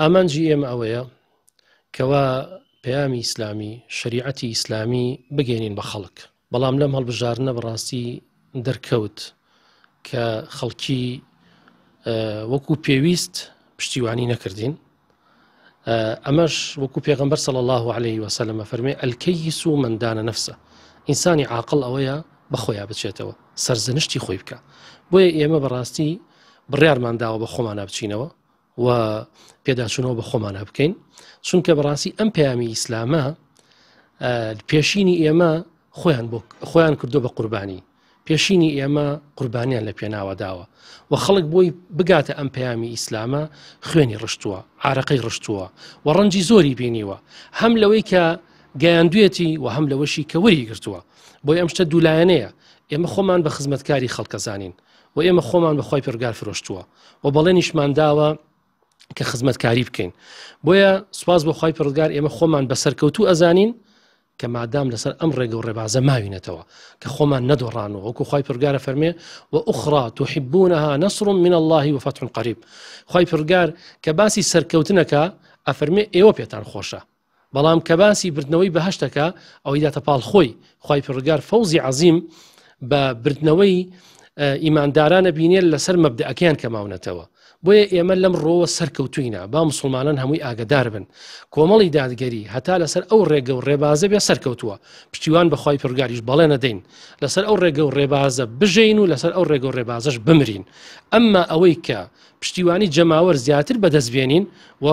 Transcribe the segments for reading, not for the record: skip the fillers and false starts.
ئامانجی ئێمە ئەوەیە کەوا پەیامی ئیسلامی، شەریعەتی ئیسلامی بگەێنین بە خەڵک. بەڵام لەم هەڵبژاردنە بەڕاستی دەرکەوت کە خەڵکی وەکو پێویست پشتیوانی نەکردین. ئەمەش وەکو پێغەمبەر صلی الله علیه وسلم فەرمێ الکیس من دان نفسه، ئینسانی عاقڵ ئەوەیە بە خۆیان بچێتەوە، سەرزەنشتی خۆی بکە. بۆیە ئێمە بەڕاستی بڕیارمان داوە بە خۆمانە بچینەوە و پێداچوونەوە بە خۆمانە بکەین، چونکە بەڕاستی ئەم پەیامی ئیسلامە پێشینی ئێمە خۆیان بۆ خۆیان کردو بە قوربانی، پێشینی ئێمە قوربانیان لە پێناوە داوە و خەڵک بۆی بگاتە ئەم پەیامی ئیسلامە خوێنی ڕشتووە، عارەقەی ڕشتووە و ڕەنجی زۆری بینیوە، هەم لەوەی کە گەیاندوێتی و هەم لەوەشی کە وەری گرتووە. بۆی ئەم شتە دوولایەنەیە. ئێمە خۆمان بە خزمەتکاری خەڵکەزانین و ئێمە خۆمان بە خوای پەروەردگار فرۆشتووە و بەڵێنیشمان داوە کە خزمەتکاری بکەین. بۆیە سوپاس بۆ خوای پەروەردگار ئێمە خۆمان بە سەرکەوتوو ئەزانین کە مادام لەسەر ئەم ڕێگە و ڕێبازە ماوینەتەوە کە خۆمان نەدۆڕانەوە، وەکو خوای پەروەردگارە فەرمێ و أخرى تحبونها نصر من الله وفتح قريب. خوای پەروەردگار کە باسی سەرکەوتنەکە ئەفەرمێ ئێوە پێتان خۆشە، بەڵام کە باسی بردنەوەی بەهەشتەکە ئەوەی داتە پاڵ خۆی. خوای پەروەردگار فەوزی عەزیم بە بردنەوەی ئیماندارانە بینێت لەسەر مەبدەکەیان کە ماونەتەوە. بۆیە ئێمە لەم ڕۆوە سەرکەوتوینە، با مسلمانان هەمووی ئاگدار بن کۆمەڵی دادگەری هەتا لەسەر ئەو ڕێگە و ڕێبازە بێ سەرکەوتووە. پشتیوان بەخوای پەروەردگاریش بەڵێ نەدەین لەسەر ئەو ڕێگە و ڕێبازە بژین و لەسەر ئەو ڕێگە و ڕێبازەش بمرین. ئەمما ئەوەی کە پشتیوانی جەماوەر زیاتر بەدەست بێنین و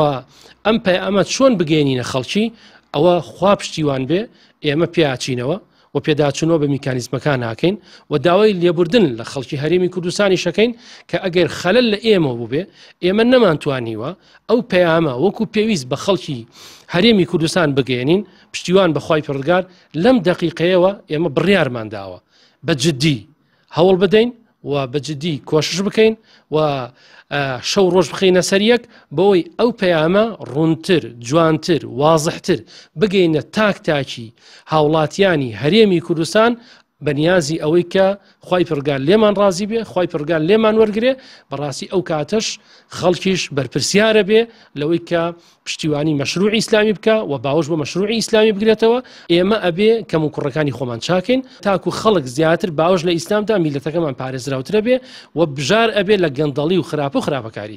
ئەم پەیامە چۆن بگەێنینە خەڵکی، ئەوە خوا پشتیوان بێ ئێمە پیاچینەوە و پێداچوونەوە بە میکانیزمەکان ناکەین و داوای لێبوردن لە خەڵکی هەرێمی کوردستانی شەکەین کە ئەگەر خەلەل لە ئێمە بووبێ ئێمە نەمانتوانیوە ئەو پەیامە وەکو پێویست بە خەڵکی هەرێمی کوردستان بگەێنین. پشتیوان بەخوای پەروەردگار لەم دقیقەیەوە ئێمە بڕیارمان داوە بە جدی هەوڵ بدەین و بە جدی کۆشش بکەین و شەو ڕۆژ بخینە سەر یەک بۆی ئەو پەیامە ڕوونتر، جوانتر، وازحتر بگەینە تاک تاکی هاوڵاتیانی هەرێمی کوردستان، بە نیازی ئەوەی کە خوای پەروەردگار لێمان ڕازی بێ، خوای پەروەردگار لێمان وەرگێ. بەڕاستی ئەو کاتەش خەڵکیش بەرپرسیارە بێ لەوەی کە پشتیوانی مەشروعی ئیسلامی بکە و باوەش بۆ مەشروعی ئیسلامی بگرێتەوە. ئێمە ئەبێ کەم و کوڕەکانی خۆمان چاکەین تاکو خەڵک زیاتر باوەش لە ئیسلامدا، میلەتەکەمان پارێزراوترە بێ و بژار ئەبێ لە گەندەڵی و خراپ و خراپەکاری.